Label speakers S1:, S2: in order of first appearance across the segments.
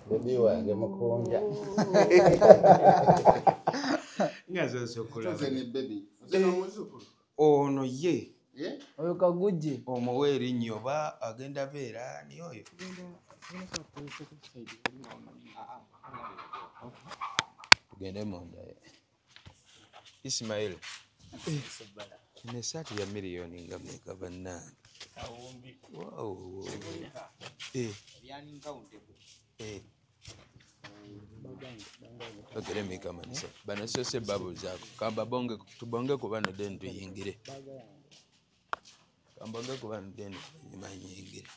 S1: Bebi wange mukunja.
S2: Nga nsoose okulaba.
S3: Tuze ne baby. Nze n'omuzzukulu.
S2: Ono ye.
S4: Oyo kagujje.
S2: Omuwa erinnya oba agenda beera ani oyo? Tugende munda. Ismail. Eno essaati ya miliyoni nga mmeka bannange? Wow. Okay, let me come and say. Bano soose babuuzaako. Kambabonge, tubonge ku bano then tuyingire. Kambonge ku bano then nyingire.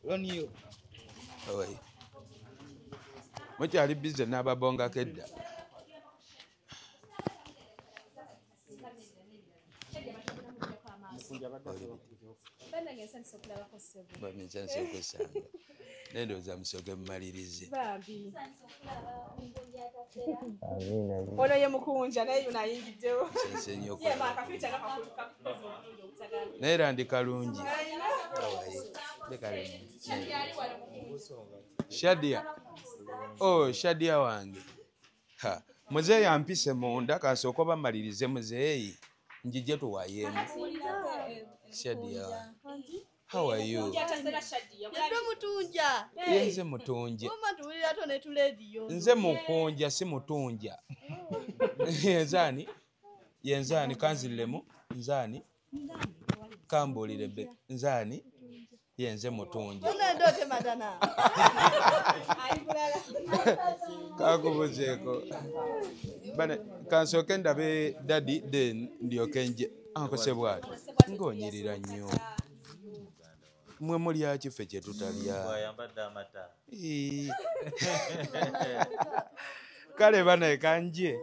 S5: Loniyo.
S2: Oi. Mukyali busy n'ababongako edda. Bambi nsanyuse okusanga. Naye ndowooza musooke mumalirize.
S6: Bambi. Ono ye mukunja naye yuno ayingiddewo.
S2: Nsanyuse nnyo okulaba. Naye era ndi kalungi. Shadia. Oh, Shadia wange. Ha, muzeeyi ampise munda kasooke obamalirize muzeeyi. Njije tuwayeemu. Shadia wange. How are you?
S7: Mutunja.
S2: Nze mutunja. Nze mukunja si mutunja. Nzani? Yenzani kanziremu? Nzani? Kambuulire be. Nzani? Yenze mutunja. Kakubuzeeko. Bane kansooke ndabe daddy then ndyoke nje. Ankose bw'ati. Ng'onyirira nnyo. Mwe mulya ki ffe kye tutalya?
S8: Bw'ayambadde amata.
S2: Kale bane kanje.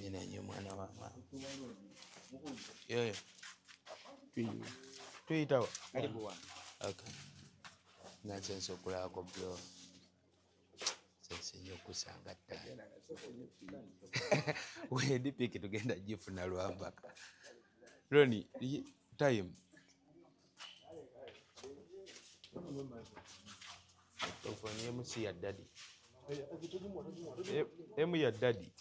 S2: Mina nnyo mwana wa mama. Yoyo. Tuyitawa.
S5: Karibu wano.
S2: Okay. Nga nsense okulabako bro. Nsense nnyo okusanga ttaano. Wendi piki tugenda gifuna lwampaka. Roni, time. Ofunye emu si ya daddy. Emu ya daddy.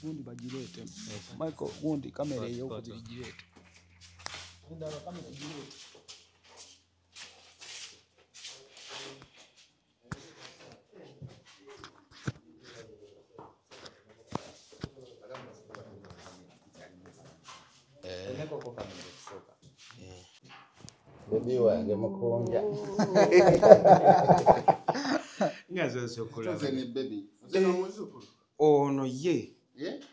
S4: Gundi bagireete. Michael, gundi kamera ey'okubiri gireete. Endala kamera gireete.
S1: Bebi wange mukunja.
S2: Nga nsoose okulaba.
S3: Tuze ne baby. Nze n'omuzzukulu.
S2: Ono ye.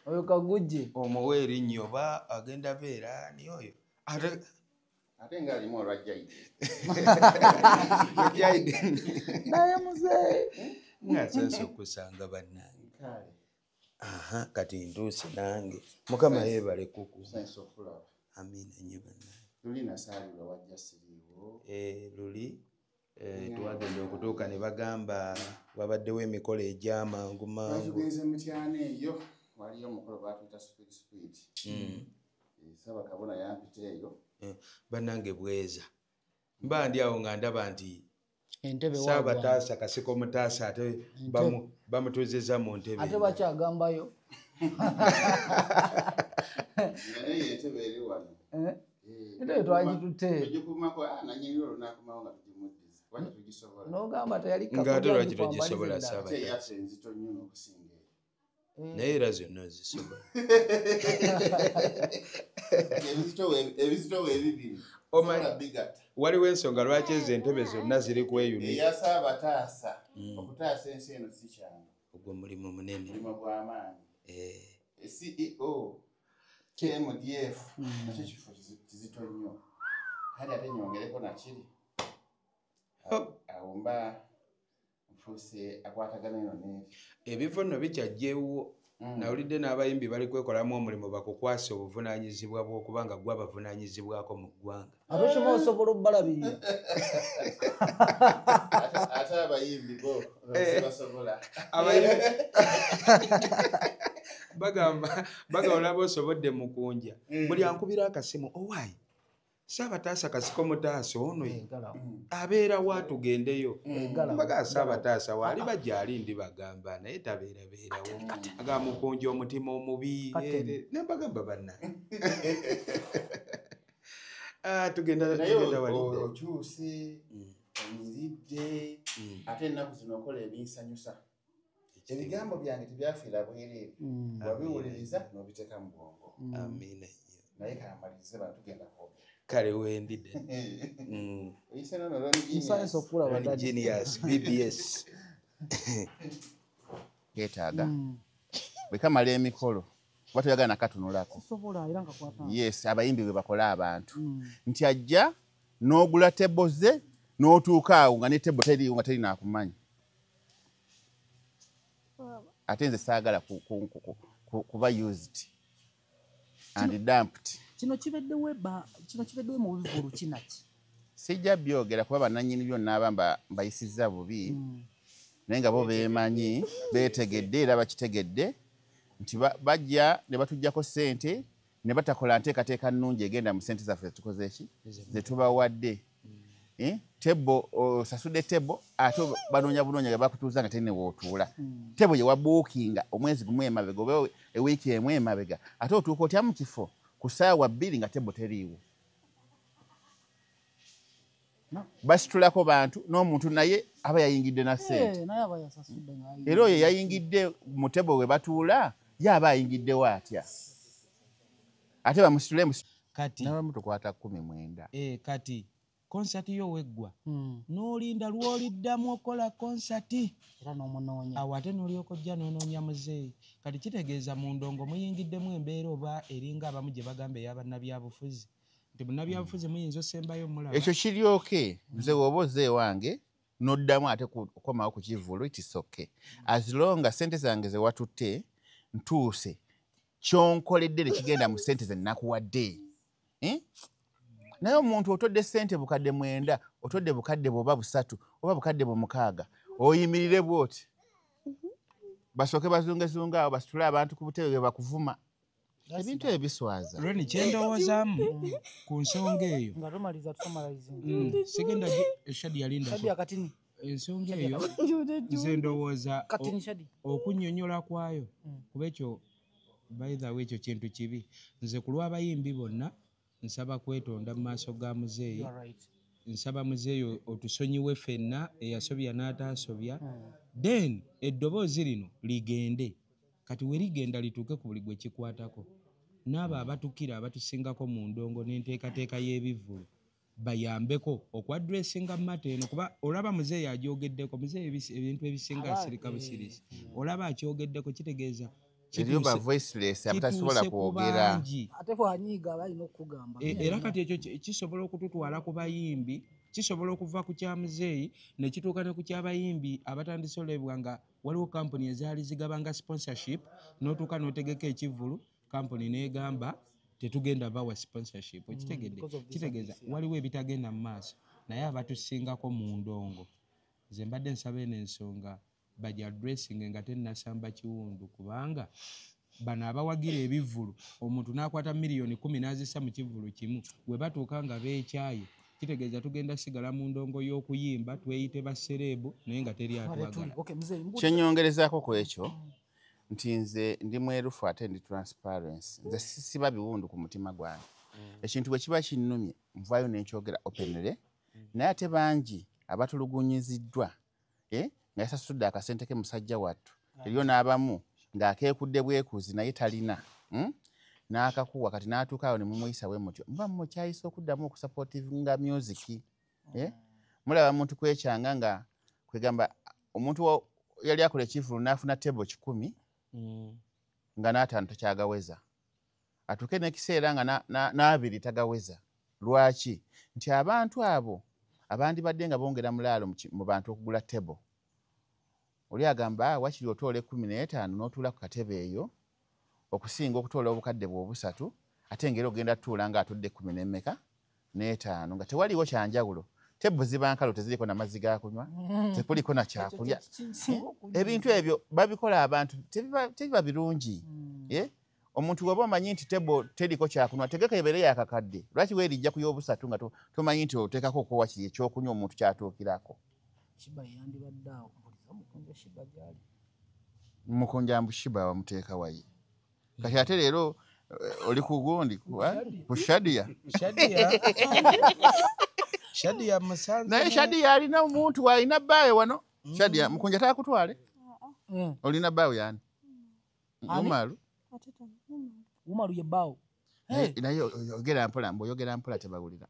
S4: Oyo kagujje.
S2: Omuwa erinnya oba agenda beera ani oyo?
S3: Ate ng'alimu olwa Jaidi.
S2: Jaidi.
S4: Naye muzeeyi.
S2: Nga nsoose okusanga bannange. Aha, kati ntuuse nange. Mukama yeebale kuku.
S3: Nsanyuse okulaba.
S2: Amiina nnyo bannange.
S3: Luli nasaalirwa wajja siriiwo.
S2: Luli twagenda okutuuka ne bagamba wabaddewo emikolo egy'amangu mangu.
S3: Tugenze Mityana eyo waliyo omukolo baatuyita speed speed. Ssaabakabona yampita eyo.
S2: Bannange bweza. Mba ndi awo nga ndaba nti
S4: entebe
S2: Ssaabataasa Kasiko Mutaasa ate bamutuuzizza mu ntebe.
S4: Ate bakyagambayo.
S3: Naye entebe eri wano.
S4: Entebe twagitutte.
S3: Tugikuumako nannyini olunakomawo nga tugimuddiza. Lwaki tugisobola?
S4: N'ogamba teyali
S2: Nga ate lwaki tugisobola
S3: Ate
S2: Ssaabataasa?
S3: eyaffe enzito nnyo n'okusinga eyo.
S2: Naye era zonna ozisobola.
S3: Ebizitowa ebibiri.
S2: Waliwo ensonga lwaki ezo entebe zonna ziri kweyunira.
S3: Eyasabataasa okutaasa ensi eno si kyangu.
S2: Ogwo mulimu munene.
S3: Mulimu gw'amaanyi. CEO KMDF nakyo kifo kizito nnyo. Kale ate nyongereko nakiri. Awo mba nfuuse akwatagana eno n'eri.
S2: Ebifo nno bikyajjeewo. Nawulidde n'abayimbi bali kwekolamu omulimu bakukwasa obuvunaanyizibwa bw'okuba nga gwe abavunaanyizibwako mu ggwanga.
S4: Ate okimanyi osobola obbalabirira.
S3: Ate abayimbi bo basobola.
S2: Bagamba olaba osobodde mukunja. Buli ankubira akasimu owaayi. Saabataasa kasiko mutaasa ono abeera wa tugendeyo. Mbaga saabataasa waali bajja ali ndi bagamba naye tabeerabeerawo. Agamba mukunja omutima omubi. Ne mbagamba bannange. Tugenda walidde.
S3: Okyuse, onyiridde, ate ennaku zino okola ebinsanyusa. Ebigambo byange tebyafiira bwereere. Wabiwuliriza n'obiteeka mu bwongo.
S2: Amiina.
S3: Naye kamalirize bantu tugenda kwogera.
S2: Kale wendidde.
S4: Ronnie
S2: Genius, BBS.
S3: Keetaaga. Bwe kamala emikolo, kuba toyagala nakatunulako. Yes, abayimbi bwe bakola abantu. Nti ajja n'ogula tebo ze n'otuuka awo nga ne tebo teriiwo nga teri naakumanya. Ate nze saagala kuba used and dumped.
S5: Kino kibeddewo mu bivvulu kinaki?
S3: Sijja byogera kuba bannannyini byonna aba mbayisizza bubi, naye nga bo beemanyi, beetegedde era bakitegedde nti bajja ne batuggyako ssente ne batakola nteekateeka nnungi egenda mu ssente zaffe zetukoze ki? Ze tubawadde. Tebo osasudde tebo ate banoonya bunoonya bakutuuza nga terina w'otuula. Tebo gye wabuukinga omwezi gumu emabega oba ewiiki emu emabega ate otuuka otya mu kifo ku ssaawa 2 nga tebo teriiwo. Basitulako bantu n'omuntu naye aba yayingidde na ssente. Era oyo yayingidde mu tebo we batuula ye aba ayingiddewo atya? Ate bamusitule
S2: kati
S3: n'abamu tukwata 19.
S2: Kati konsati yo weggwa n'olinda lw'oliddamu okola konsati
S5: era n'omunoonya.
S2: Awo ate n'olyoka ojja n'onoonya muzeeyi. Kati kitegeeza mu ndongo muyingiddemu embeera oba eringa abamu gye bagamba ey'abannabyabufuzi nti munnabyabufuzi muyinza osembayo mulaba.
S3: Ekyo kiryoke nze bw'oba ozze ewange n'oddamu ate okukomawo ku kivvulu it is okay. As long as ssente zange ze watutte ntuuse kyonkoledde ne kigenda mu ssente ze nnakuwadde. Naye omuntu otodde ssente bukadde 9, otodde bukadde bwoba 3 oba bukadde 6, oyimirire bw'oti. Basooke bazungezunga awo basitule abantu ku butebe bwe bakuvuma. Ebintu ebyo biswaza.
S2: Ronnie, kyendowoozaamu ku nsonga eyo.
S5: Nga tomaliza tusamalizinga.
S2: Sigenda Shadi yalinda.
S5: Shadi akatini.
S2: Ensonga eyo nze ndowooza okunnyonnyola kwayo kuba ekyo by the way ekyo kintu kibi. Nze ku lw'abayimbi bonna nsaba kwetonda mu maaso ga muzeeyi. Nsaba muzeeyi otusonyiwe ffenna eyasobya n'ataasobya. Then eddoboozi lino ligende. Kati we ligenda lituuke ku buli gwe kikwatako. N'abo abatukira abatusingako mu ndongo n'enteekateeka y'ebivvulu bayambeko okwadressinga mata eno kuba olaba muzeeyi agyogeddeko, muzeeyi ebintu ebisinga asirika busirisi. Olaba akyogeddeko kitegeeza
S3: eriyo ba voiceless abatasobola kwogera.
S5: Ate bw'anyiiga aba alina okukugamba.
S2: Era kati ekyo kisobola okututwala ku bayimbi, kisobola okuva ku kya muzeeyi ne kituuka ne ku ky'abayimbi abatandise olebwa nga waliwo kampuni ezaali zigabanga sponsorship n'otuuka n'otegeka ekivvulu kampuni n'egamba tetugenda bawa sponsorship. Okitegedde? Kitegeeza waliwo ebitagenda mu maaso naye abatusingako mu ndongo. Nze mbadde nsaba eno ensonga bajja addressing nga tennasamba kiwundu kubanga bano abawagira ebivvulu omuntu n'akwata miliyoni 10 n'azissa mu kivvulu kimu we batuuka nga beekyaye kitegeeza tugenda sigala mu ndongo y'okuyimba tweyite bassereebu naye nga teri atwagala.
S3: Kyennyongerezaako ku ekyo nti nze ndi mwerufu ate ndi transparency. Nze sisiba biwundu ku mutima gwange. Ekintu bwe kiba kinnumye nvaayo ne nkyogera openly naye ate bangi abatulugunyiziddwa nga yasasudde akasente ke musajja wattu eriyo n'abamu Ng'akeekudde bwekuzi naye talina. N'akakuwa kati n'atuuka awo ne mumuyisa bwe mutyo. Muba mukyayisa okuddamu okusupportinga music. Mulaba muntu kwekyanga nga kwegamba omuntu yali akola ekivvulu n'afuna table 100 nga n'ataano takyagaweza. Atuuke n'ekiseera nga n'abiri tagaweza. Lwaki? Nti abantu abo abandibadde nga bongera mulaalo mu bantu okugula table. Oli agamba wakiri otoola 15 n'otuula ku katebe eyo okusinga okutoola obukadde bw'obusatu ate ng'era ogenda tuula ng'atudde 15 nga tewaliiwo kyanjawulo. Table ziba nkalo teziriko na mazzi ga kunywa, tekuliko na kyakulya. Ebintu ebyo babikola abantu tebiba birungi. Omuntu bw'oba omanyi nti table teriko kyakunywa tegeka ebeere yakakadde. Lwaki weerijja ku y'obusatu nga tomanyi nti oteekako okuwa kiri ekyokunywa omuntu kyatuukirako?
S5: Shiba yandibadde awo, mbuliza Mukunja Shiba gy'ali.
S3: Mukunja mbu Shiba bamuteeka wayi. Kati ate leero oli ku gundi ku Shadia.
S2: Shadia musanze.
S3: Naye Shadia alina omuntu alina bbaawe wano. Shadia Mukunja taakutwale? Olina bbaawe yani? Umaru.
S5: Umaru ye bbaawo.
S3: Naye oyogera mpola, mbw'oyogera mpola tebawulira.